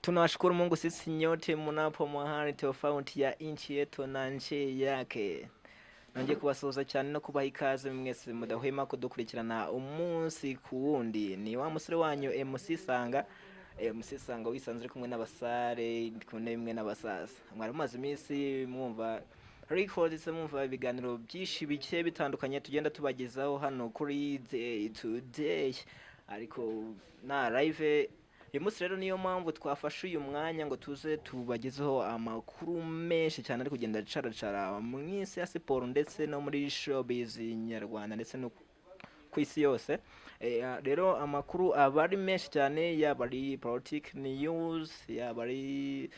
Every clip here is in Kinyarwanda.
Tunawashukuru Mungu sisi nyote mnapo mahali tofauti ya nchi yetu na nchi yake. Nongeye kubasuhuza cyane no kubaha ikaze mwese mudahwema kudukurikirana umunsi ku wundi. Ni wa musore wanyu MC Sanga, MC Sanga wisanzwe uri kumwe n'abasare, ndi kumwe bimwe n'abasaza. Mwari mumaze iminsi mwumva records, mwumva ibiganiro byinshi bigiye bitandukanye tugenda tubagezaho hano kuri Day to Day, ariko na live uyu munsi. Rero niyo mpamvu twafashe uyu mwanya ngo tuze tubagezeho amakuru menshi cyane ari kugenda acaracara mu isi ya siporo ndetse no muri showbiz nyarwanda ndetse no ku isi yose. Rero amakuru aba ari menshi cyane, yaba ari politic news, yaba ari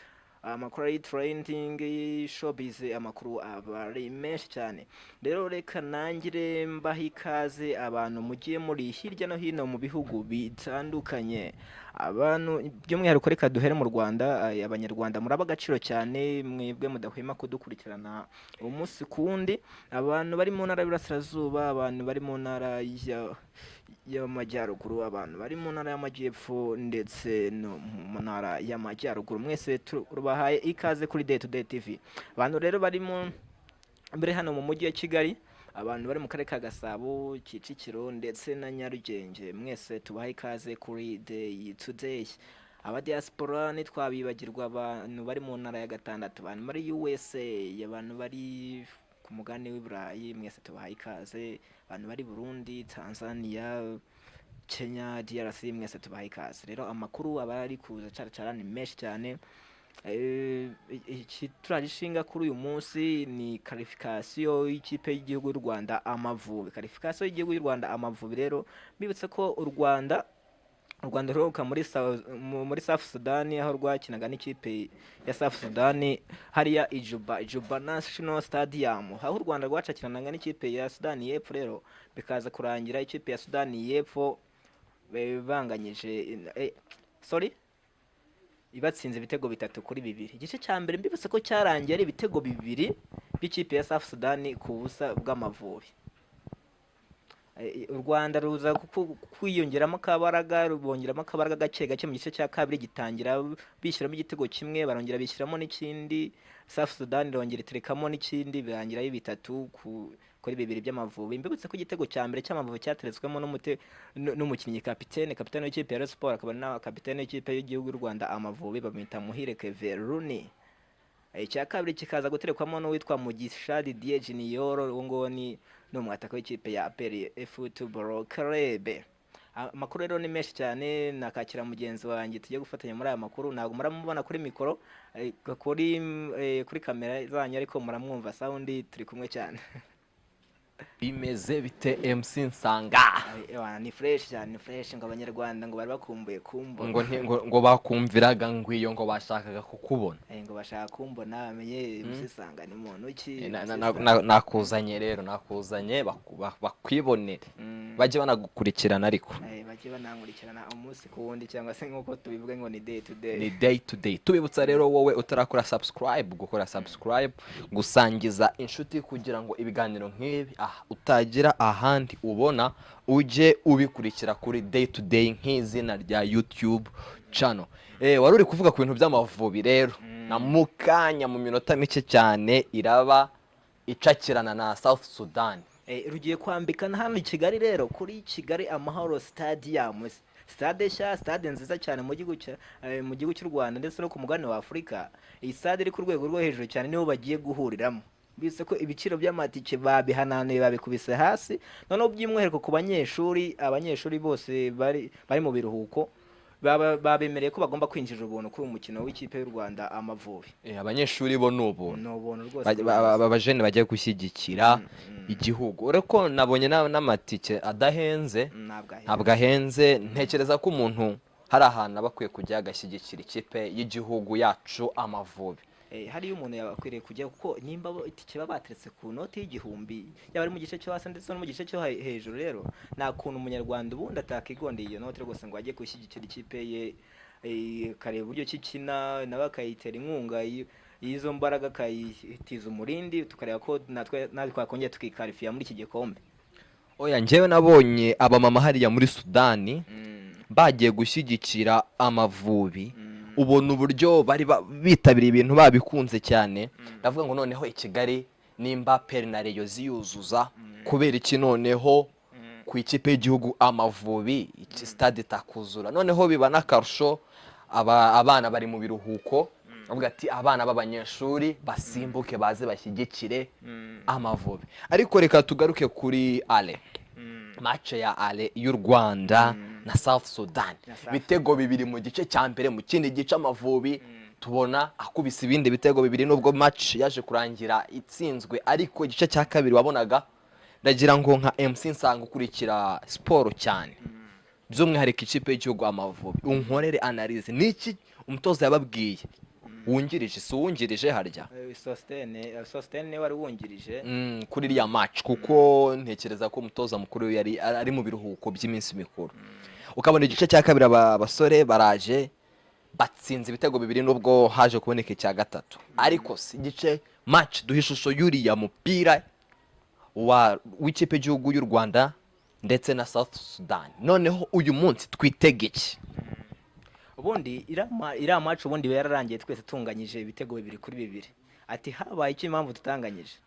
amakuru ari trending, showbiz, amakuru aba ari menshi cyane. Rero reka nangire mbaha ikaze abantu mugiye muri hirya no hino mu bihugu bitandukanye, abantu by'umwihariko reka duhere mu Rwanda. Abanyarwanda muraba agaciro cyane, mwebwe mudahwema kudukurikirana umunsi ku wundi, abantu bari mu ntara y'Iburasirazuba, abantu bari mu ntara y'Amajyaruguru, abantu bari mu ntara y'Amajyepfo ndetse no mu ntara y'Amajyaruguru, mwese tubahaye ikaze kuri Day to Day TV. Abantu rero bari mu mbere hano mu mujyi wa Kigali, abantu bari mu karere ka Gasabo, Kicukiro ndetse na Nyarugenge, mwese tubahaye ikaze kuri Day to Day. Aba diaspora ntitwabibagirwa, abantu bari mu ntara ya gatandatu, abantu bari USA, abantu bari ku mugabane w'i Burayi, mwese tubahaye ikaze. Abantu bari Burundi, Tanzania, Kenya, DRC, mwese tubahaye ikaze. Rero amakuru aba ari kuza caracara ni menshi cyane. Iki turagishinga kuri uyu munsi ni qualification y'ikipe y'igihugu y'u Rwanda Amavubi. Qualification y'igihugu y'u Rwanda Amavubi, rero mbibutse ko u Rwanda ruheruka muri South Sudan, aho rwakinaga n'ikipe ya South Sudan hariya i Juba, Juba National Stadium, aho u Rwanda rwacakiranaga n'ikipe ya Sudan y'Epfo. Rero bikaza kurangira ikipe ya Sudan y'Epfo banganyije, sorry, ibatsinze ibitego 3-2. Igice cya mbere mbibutse ko cyarangiye ari ibitego 2 by'ikipe ya South Sudan ku busa bw'Amavubi. U Rwanda ruza kwiyongeramo akabaraga, rubongeramo akabaraga gake gake. Mu gice cya kabiri gitangira bishyiramo igitego kimwe, barongera bishyiramo n'ikindi, South Sudan irongera iterekamo n'ikindi, birangira ari 3-2 by'Amavubi. Mbibutse ko igitego cya mbere cy'Amavubi cyateretswemo n'umukinnyi kapitene w'ikipe ya Rayon Sports, akaba na kapitene w'ikipe y'igihugu y'u Rwanda Amavubi, bamwita Muhire Kevin Rooney. Icya kabiri kikaza guterekwamo n'uwitwa Mugisha Didier Junior, uwo nguwo ni umwataka w'ikipe ya APR Football Club. Amakuru rero ni menshi cyane. Nakakira mugenzi wanjye tugiye gufatanya muri aya makuru. Ntabwo muramubona kuri mikoro, kuri kamera zanyu, ariko muramwumva sound, turi kumwe cyane. Bimeze bite, MC Nsanga? Ewana, ni fresh cyane, ni fresh. Ngo Abanyarwanda ngo bari bakumbuye kumbona. Ngo bakumviraga ngo iyo ngo bashakaga kukubona. Ngo bashaka kumbona bamenye MC Sanga ni muntu ki. MC Sanga. Nakuzanye rero, nakuzanye bakwibonere, bajye banagukurikirana ariko. Bajye banankurikirana umunsi ku wundi, cyangwa se nk'uko tubivuga ngo ni day to day. Ni day to day. Tubibutsa rero wowe utarakora subscribe gukora subscribe, gusangiza inshuti, kugira ngo ibiganiro nk'ibi utagira ahandi ubona ujye ubikurikira kuri Day to Day nk'izina rya YouTube channel. Wari uri kuvuga ku bintu by'Amavubi rero, na mukanya mu minota mike cyane iraba icakirana na South Sudan. Rugiye kwambikana hano i Kigali rero, kuri Kigali Amahoro Stadium, stade nshya, stade nziza cyane mu gihugu cy'u Rwanda ndetse no ku mugabane wa Afurika. Iyi stade iri ku rwego rwo hejuru cyane, nibo bagiye guhuriramo. Bise ko ibiciro by'amatike babihananuye, babikubise hasi. Noneho by'umwihariko ku banyeshuri, abanyeshuri bose bari mu biruhuko babemereye ko bagomba kwinjira ubuntu kuri uyu mukino w'ikipe y'u Rwanda Amavubi. Abanyeshuri bo ni ubuntu. Ni ubuntu rwose. Abajene bagiye gushyigikira igihugu, ureko ko nabonye n'amatike adahenze. Ntabwo ahenze. Ntabwo ahenze. Ntekereza ko umuntu hari ahantu aba akwiye kujya agashyigikira ikipe y'igihugu yacu Amavubi. Hariyo umuntu yakwiriye kujya, kuko nimba itike baba bateretse ku noti y'igihumbi, yaba ari mu gice cyo hasi ndetse no mu gice cyo hejuru, rero nta kuntu Umunyarwanda ubundi atakigondeye iyo noti rwose ngo ajye gushyigikira ikipe ye, akareba uburyo ki ikina, nawe akayitera inkunga y'izo mbaraga, akayitiza umurindi, tukareba ko natwe twakongera tukikarifiya muri iki gikombe. Oya, njyewe nabonye abamama hariya muri Sudani bagiye gushyigikira Amavubi. Ubona uburyo bari bitabiriye ibintu babikunze cyane. Ndavuga ngo noneho i Kigali nimba APR na Rayon ziyuzuza, kubera iki noneho ku ikipe y'igihugu Amavubi stade itakuzura? Noneho biba n'akarusho, abana bari mu biruhuko, bavuga ati abana b'abanyeshuri basimbuke baze bashyigikire Amavubi. Ariko reka tugaruke kuri aller, match ya aller y'u Rwanda na South Sudan. Na South. Ibitego bibiri mu gice cya mbere, mu kindi gice Amavubi tubona akubise ibindi bitego bibiri, nubwo match yaje kurangira itsinzwe, ariko igice cya kabiri wabonaga. Ndagira ngo nka MC Nsanga ukurikira siporo cyane, by'umwihariko ikipe y'igihugu Amavubi, unkorere analyse. Niki umutoza yababwiye wungirije? Si uwungirije harya? Sositene niwe wari wungirije. Kuri iriya match, kuko ntekereza ko umutoza mukuru yari ari mu biruhuko by'iminsi mikuru. Ukabona igice cya kabiri aba basore baraje batsinze ibitego bibiri, nubwo haje kuboneka icya gatatu. Ariko si igice match, duha ishusho y'uriya mupira wa w'ikipe y'igihugu y'u Rwanda ndetse na South Sudan. Noneho uyu munsi twitege iki? Ubundi iriya match ubundi yararangiye twese tunganyije ibitego 2-2. Ati habaye icyo impamvu tutanganyije?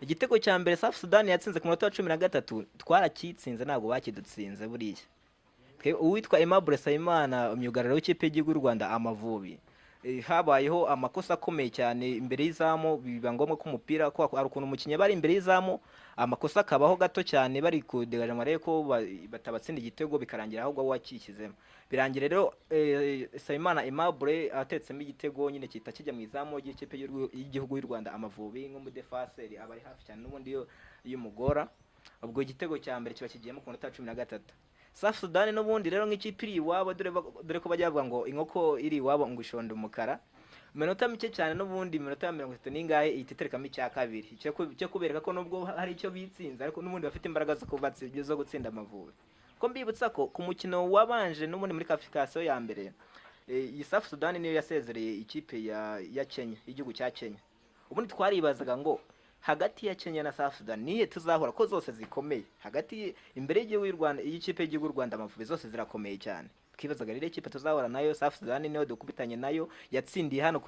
Igitego cya mbere South Sudan yatsinze ku munota wa 13 twarakitsinze, ntabwo bakidutsinze. Buriya uwitwa Aimable Nsabimana, myugariro w'ikipe y'igihugu y'u Rwanda Amavubi, habayeho amakosa akomeye cyane imbere y'izamu, biba ngombwa ko umupira, ko hari ukuntu umukinnyi aba ari imbere y'izamu, amakosa akabaho gato cyane, bari kudegaje amarebe ko batabatsinda igitego, bikarangira ahubwo abo wakishyizemo. Birangira rero Nsabimana Aimable atetsemo igitego nyine kita kijya mu izamu ry'ikipe y'igihugu y'u Rwanda Amavubi. Nk'umudefaseri aba ari hafi cyane n'ubundi iyo umugora. Ubwo igitego cya mbere kiba kigiyemo ku munota wa 13. South Sudan n'ubundi rero nk'ikipe iri iwabo, dore ko bajya bavuga ngo inkoko iri iwabo ngo ishonda umukara, mu minota mike cyane n'ubundi, minota ya 30 n'ingahe, ihita iterekamo icya kabiri cyo kubereka ko nubwo hari icyo bitsinze, ariko n'ubundi bafite imbaraga zo gutsinda Amavubi. Ko mbibutsa ko ku mukino wabanje n'ubundi muri qualification ya mbere, iyi South Sudan niyo yasezereye ikipe ya Kenya, y'igihugu cya Kenya. Ubundi twaribazaga ngo hagati ya Kenya na South Sudan niye tuzahura, ko zose zikomeye hagati imbere y'igihugu y'u Rwanda, y'ikipe y'igihugu y'u Rwanda Amavubi, zose zirakomeye cyane. Twibazaga rero ikipe tuzahura nayo. South Sudan niyo dukubitanye nayo, yatsindiye hano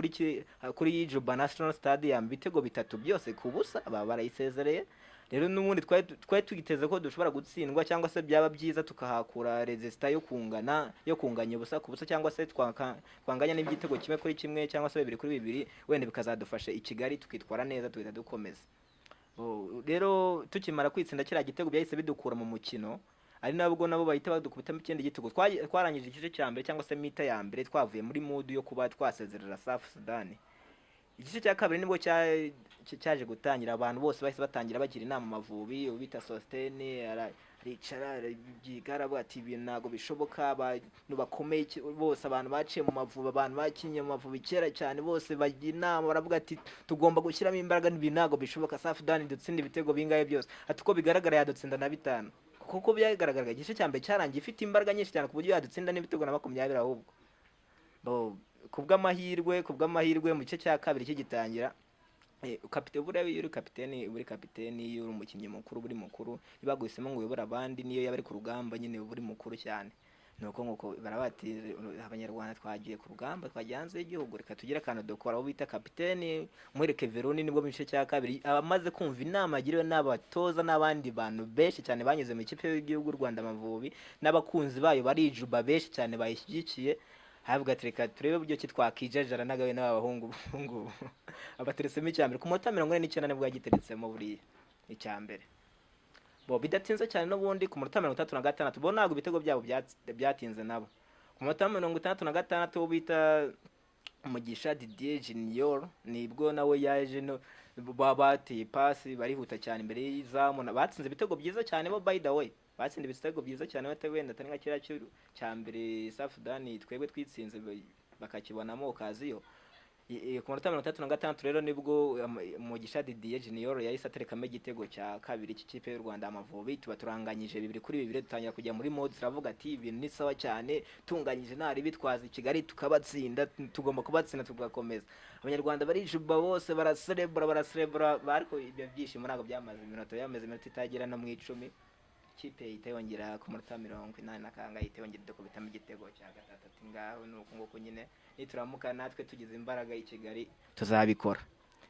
kuri Juba National Stadium ibitego bitatu byose ku busa, baba barayisezereye. Rero n'ubundi twari tugiteze ko dushobora gutsindwa, cyangwa se byaba byiza tukahakura résultat yo kungana, yo kunganya 0-0, cyangwa se twanganya n'igitego 1-1, cyangwa se 2-2, wenda bikazadufasha i Kigali tukitwara neza tugahita dukomeza. Rero tukimara kwitsinda kiriya gitego byahise bidukura mu mukino, ari nabwo nabo bahita badukubitamo ikindi gitego. Twarangije igice cya mbere cyangwa se mi-temps ya mbere twavuye muri mood yo kuba twasezerera South Sudan. Igice cya kabiri nibwo cyaje gutangira, abantu bose bahise batangira bagira inama Amavubi. Ubita Sostene aricara, arabyiga, aravuga ati ibintu ntabwo bishoboka. Abantu bakomeye bose, abantu baciye mu Mavubi, abantu bakinnye mu Mavubi kera cyane, bose bagira inama, baravuga ati tugomba gushyiramo imbaraga, ibintu ntabwo bishoboka South Sudan dutsinda ibitego bingahe byose. Ati uko bigaragara yadutsinda na bitanu, kuko byagaragaraga igice cya mbere cyarangiye ifite imbaraga nyinshi cyane ku buryo yadutsinda n'ibitego na 20 ahubwo. Kubw'amahirwe mu gice cya kabiri kigitangira, kapite, buriya iyo uri kapiteni uba uri kapiteni, iyo uri umukinnyi mukuru uba uri mukuru, iyo baguhisemo ngo uyobore abandi, niyo yaba ari ku rugamba nyine uba uri mukuru cyane. Nuko nguko barabati abanyarwanda twagiye ku rugamba, twagiye hanze y'igihugu, reka tugire akantu dukora. Aho bita kapiteni Muhire Kevin, nibwo mu gice cya kabiri abamaze kumva inama yagiriwe n'abatoza n'abandi bantu benshi cyane banyuze mu ikipe y'igihugu y'u Rwanda Amavubi, n'abakunzi bayo barijuba benshi cyane bayishyigikiye, havuga ati reka turebe uburyo ki twakijajara n'agawe n'aba bahungu ngubu. Abateretsemo icya mbere ku munota 49, nibwo yagiteretsemo buriya icya mbere. Bo bidatinze cyane n'ubundi ku munota 66, bo ntabwo ibitego byabo byatinze nabo. Ku munota 66 uwo bita Mugisha Didier Junior nibwo nawe yaje, no bateye pasi barihuta cyane imbere y'izamu, batsinze ibitego byiza cyane bo. By the way, batsinze ibitego byiza cyane, wenda atari nka kiriya cya mbere South Sudan twebwe twitsinze bakakibonamo occasion. Ku munota 66 rero nibwo Mugisha Didier Junior yahise aterekamo igitego cya kabiri cy'ikipe y'u Rwanda Amavubi, tuba turanganyije 2-2. Dutangira kujya muri mode, turavuga ati ibintu ni sawa cyane, tunganyije ntari bitwaza i Kigali tukabatsinda, tugomba kubatsinda tugakomeza. Abanyarwanda barijuba bose, baraserebura, baraserebura, ariko ibyo byishimo ntabwo byamaze iminota, byamaze iminota itagera no mu 10. Ikipe ihita yongera ku munota 80 na kangahe, ihita yongera idukubitamo igitego cya gatatu. Ati ngaho ni uku nguku nyine, nituramuka natwe tugize imbaraga i Kigali tuzabikora.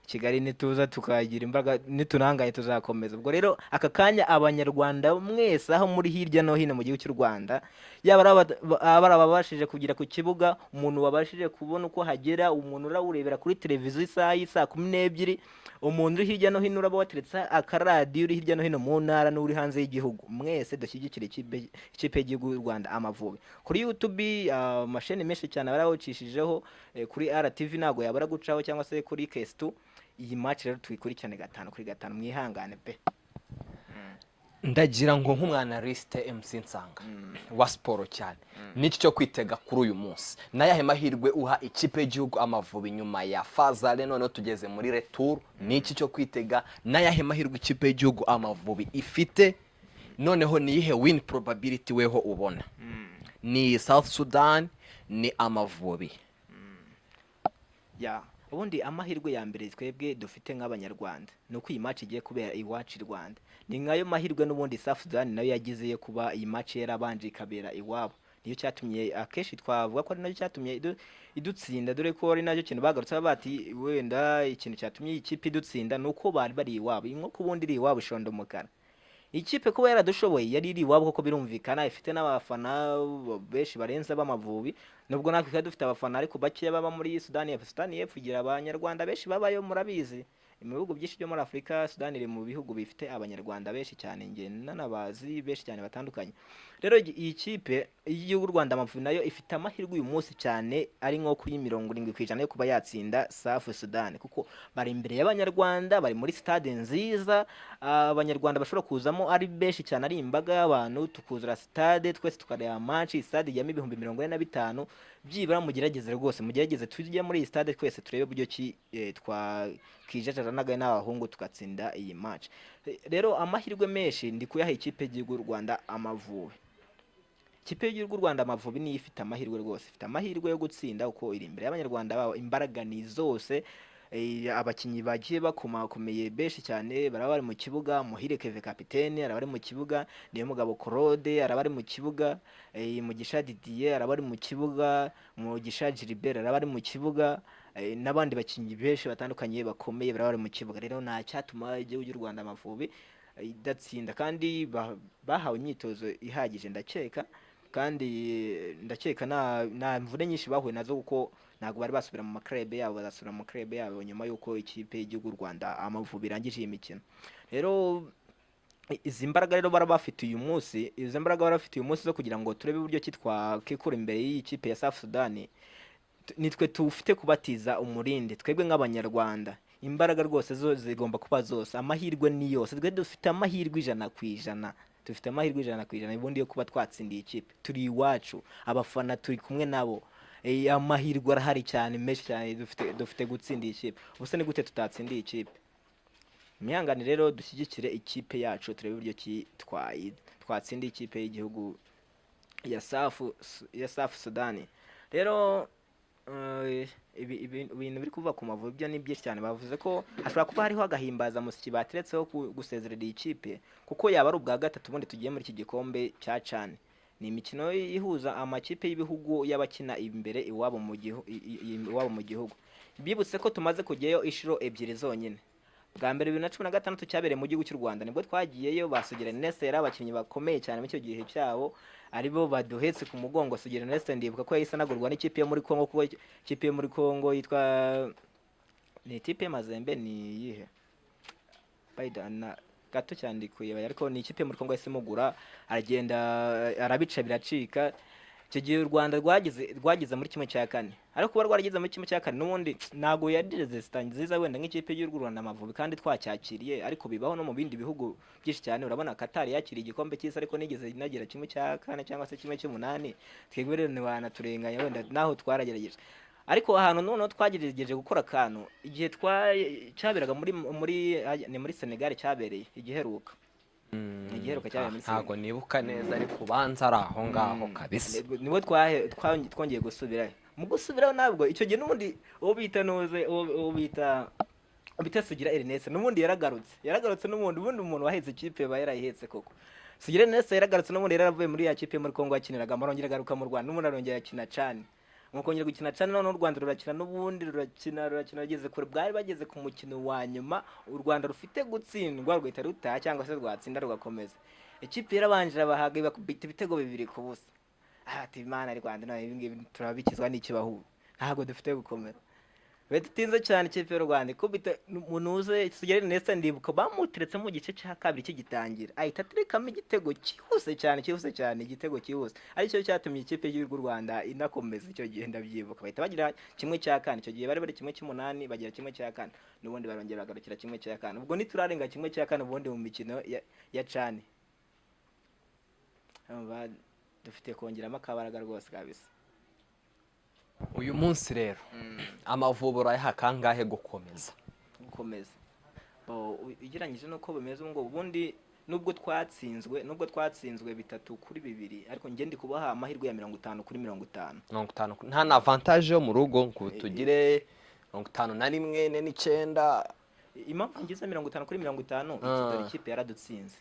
Kigali nituza tukagira imbaraga, nitunangaye tuzakomeza. Ubwo rero aka kanya Abanyarwanda mwese aho muri hirya no hino mu gihugu cy'u Rwanda, yaba ari aba ari ababashije kugera ku kibuga, umuntu wabashije kubona uko hagera, umuntu urawurebera kuri televiziyo isaha y'isaa 12, umuntu uri hirya no hino uraba wateretse akaradiyo, uri hirya no hino mu ntara n'uri hanze y'igihugu, mwese dushyigikire ikipe y'igihugu y'u Rwanda Amavubi. Kuri YouTube amasheni menshi cyane barawucishijeho, kuri RTV ntabwo yabura gucaho, cyangwa se kuri Kestu. Iyi match rero tuyikurikirane gatanu kuri gatanu, mwihangane pe. Ndagira ngo nk'umwanalyste MC Nsanga wa siporo cyane, niki cyo kwitega kuri uyu munsi? N'ayahe mahirwe uha ikipe y'igihugu Amavubi nyuma ya phase aller? Noneho tugeze muri retour, niki cyo kwitega? N'ayahe mahirwe ikipe y'igihugu Amavubi ifite? Noneho ni iyihe win probability weho ubona? Ni South Sudan, ni Amavubi? Ya, ubundi amahirwe ya mbere twebwe dufite nk'Abanyarwanda ni uko iyi match igiye kubera iwacu i Rwanda. Ni nkayo mahirwe n'ubundi South Sudan nayo yagize yo kuba iyi match yarabanje ikabera iwabo. Niyo cyatumye akenshi twavuga ko ari nacyo cyatumye idutsinda, dore ko ari nacyo kintu bagarutse bati wenda ikintu cyatumye iyi kipe idutsinda ni uko bari bari iwabo. Iyi nkoko ubundi iri iwabo ishonda umukara. Ikipe kuba yaradushoboye yari iri iwabo koko birumvikana, ifite n'abafana benshi barenze b'Amavubi, nubwo natwe twari dufite abafana ariko bakeya baba muri Sudani y'Epfo. Sudani y'Epfo igira Abanyarwanda benshi babayo, murabizi, mu bihugu byinshi byo muri Afurika Sudani iri mu bihugu bifite Abanyarwanda benshi cyane, njye nanabazi benshi cyane batandukanye. Rero iyi kipe y'igihugu y'u Rwanda Amavubi nayo ifite amahirwe uyu munsi cyane ari nko kuri 70% yo kuba yatsinda South Sudan, kuko bari imbere y'Abanyarwanda, bari muri stade nziza, Abanyarwanda bashobora kuzamo ari benshi cyane, ari imbaga y'abantu, tukuzura stade twese tukareba match. Stade ijyamo 45,000 byibura. Mugerageze rwose, mugerageze tujye muri iyi stade twese, turebe uburyo ki twakijajaja n'abahungu tugatsinda iyi match. Rero amahirwe menshi ndi kuyaha ikipe y'igihugu y'u Rwanda Amavubi. Ikipe y'igihugu y'u Rwanda Amavubi niyo ifite amahirwe rwose, ifite amahirwe yo gutsinda kuko iri imbere y'Abanyarwanda babo, imbaraga ni zose. Abakinnyi bagiye bakomakomeye benshi cyane baraba bari mu kibuga. Muhire Keve kapitene araba ari mu kibuga, Niyomugabo Claude araba ari mu kibuga, Mugisha Didier araba ari mu kibuga, Mugisha Gilbert araba ari mu kibuga, n'abandi bakinnyi benshi batandukanye bakomeye baraba bari mu kibuga. Rero nta cyatuma igihugu cy'u Rwanda Amavubi idatsinda, kandi bahawe imyitozo ihagije ndakeka, kandi ndakeka nta mvune nyinshi bahuye nazo, kuko ntabwo bari basubira mu maklebe yabo. Bazasubira mu maklebe yabo nyuma y'uko ikipe y'igihugu y'u Rwanda Amavubi irangije iyi mikino. Rero izi mbaraga rero bara bafite uyu munsi, izi mbaraga bara bafite uyu munsi zo kugira ngo turebe uburyo ki twakikura imbere y'iyi kipe ya South Sudan, nitwe tufite kubatiza umurindi. Twebwe nk'Abanyarwanda imbaraga rwose zo zigomba kuba zose, amahirwe ni yose. Twe dufite amahirwe 100%, dufite amahirwe 100% ubundi yo kuba twatsindiye ikipe. Turi iwacu, abafana turi kumwe nabo. Amahirwe arahari cyane, menshi cyane, dufite gutsinda iyi kipe. Ubuse ni gute tutatsindiye ikipe? Mwihangane rero dushyigikire ikipe yacu, turebe uburyo ki twatsinda ikipe y'igihugu ya South Sudani. Rero ibintu biri kuva ku Mavubi byo ni byinshi cyane. Bavuze ko hashobora kuba hariho agahimbazamusyi bateretseho gusezerera iyi kipe, kuko yaba ari ubwa gatatu ubundi tugiye muri iki gikombe cya CHAN. Ni imikino ihuza amakipe y'ibihugu y'abakina imbere iwabo mu gihu- i- i- iwabo mu gihugu. Bibutse ko tumaze kujyayo inshuro ebyiri zonyine. Bwa mbere 2016 cyabereye mu gihugu cy'u Rwanda, nibwo twagiyeyo. Ba Sugira Ernest yari abakinnyi bakomeye cyane muri icyo gihe cyabo, aribo baduhetse ku mugongo. Sugira Ernest ndibuka ko yahise anagurwa n'ikipe yo muri Congo, kuko ikipe yo muri Congo yitwa, ni ikipe y'Amazembe, ni iyihe? Bayida na gato cyane ndi kuyibaya, ariko ni ikipe yo muri Congo yahise imugura, aragenda arabica biracika. Icyo gihe u Rwanda rwageze muri 1/4, ariko kuba rwarageze muri 1/4 n'ubundi ntabwo yari résultat nziza wenda nk'ikipe y'u Rwanda Amavubi, kandi twacyakiriye. Ariko bibaho no mu bindi bihugu byinshi cyane. Urabona Qatar yakiriye igikombe cy'isi, ariko nigeze inagira 1/4 cyangwa se 1/8. Twebwe rero ntiwanaturenganya, wenda naho twaragerageje. Ariko ahantu noneho twagerageje gukora akantu igihe cyaberaga muri ni muri Senegal cyabereye igiheruka. Igiheruka cyabaye muri Ntabwo nibuka neza, ariko ubanza ari aho ngaho kabisa. Nibwo twongeye gusubirayo. Mu gusubirayo ntabwo icyo gihe n'ubundi uwo bita nuze uwo bita Sugira Ernest n'ubundi yaragarutse n'ubundi. Ubundi umuntu wahetse ikipe aba yarayihetse koko. Sugira Nesta yaragarutse n'ubundi, yari yaravuye muri ya kipe yo muri Kongo yakiniragamo, arongera agaruka mu Rwanda, n'ubundi arongera akina CHAN. Mu kongera gukina CHAN noneho u Rwanda rurakina, n'ubundi rurakina, rurakina, rugeze kure, bwari bageze ku mukino wa nyuma u Rwanda rufite gutsindwa rugahita rutaha cyangwa se rwatsinda rugakomeza. Ikipe yarabanje irabahaga, ibakubita ibitego 2-0. Ati Imana Rwanda, nawe ibi ngibi turabikizwa n'ikibahu, ntabwo dufite gukomera. Bidatinze cyane ikipe y'u Rwanda ikubita munuze Sugira Nesta, ndibuka bamuteretse mu gice cya kabiri kigitangira, ahita aterekamo igitego cyihuse cyane, cyihuse cyane, igitego cyihuse aricyo cyatumye ikipe y'igihugu y'u Rwanda inakomeza. Icyo gihe ndabyibuka bahita bagira 1/4. Icyo gihe bari bari 1/8, bagira 1/4, n'ubundi barongera bagarukira 1/4. Ubwo ntiturarenga 1/4 ubundi mu mikino ya CHAN. Urumva dufite kongeramo akabaraga rwose kabisa. Uyu munsi rero Amavubi urayaha kangahe gukomeza? Gukomeza. Bo, ugereranyije n'uko bimeze ubu ngubu, ubundi nubwo twatsinzwe 3-2, ariko njye ndi kubaha amahirwe ya 50/50. 50 nta na avantage yo mu rugo ngo tugire 51, 49? Impamvu ngize 50/50, iki dore ikipe yaradutsinze.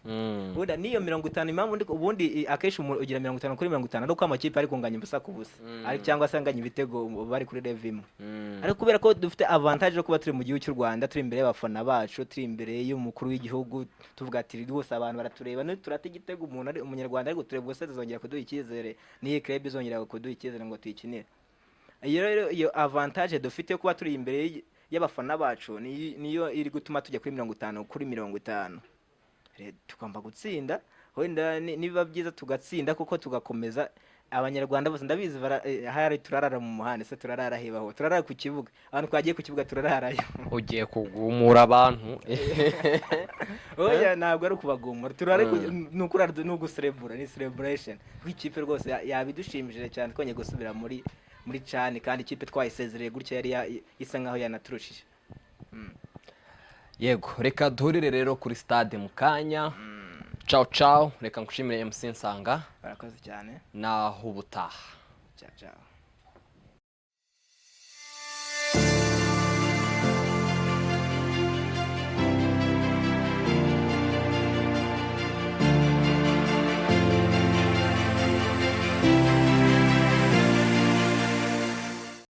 Wenda n'iyo 50, impamvu ubundi akenshi umuntu ugira 50/50 ari uko amakipe ari kunganya ubusa ku busa, ari cyangwa se anganya ibitego, bari kuri level imwe. Ariko kubera ko dufite avantage yo kuba turi mu gihugu cy'u Rwanda, turi imbere y'abafana bacu, turi imbere y'umukuru w'igihugu, tuvuga ati rwose abantu baratureba, niturata igitego umuntu ari umunyarwanda ariko tureba, ubwo zizongera kuduha icyizere, n'iyi club izongera kuduha icyizere ngo tuyikinire. Iyo rero iyo avantage dufite yo kuba turi imbere y'abafana bacu niyo iri gutuma tujya kuri 50/50. Tugomba gutsinda. Wenda nibiba byiza tugatsinda kuko tugakomeza, abanyarwanda bose ndabizi hari turarara mu muhanda se, turarara hebaho, turarara ku kibuga, abantu twagiye ku kibuga turararayo. Ugiye kugumura abantu. Oya, ntabwo ari ukubagumura, turare ni ukurara, ni uguserebura, ni celebration, kuko ikipe rwose yabidushimishije cyane twongeye gusubira muri CHAN, kandi ikipe twayisezereye gutya yari isa nkaho yanaturushije. Yego, reka duhurire rero kuri stade mu kanya. Ciao ciao, reka nkushimire MC Nsanga. Barakoze cyane. Naho ubutaha. Ciao ciao.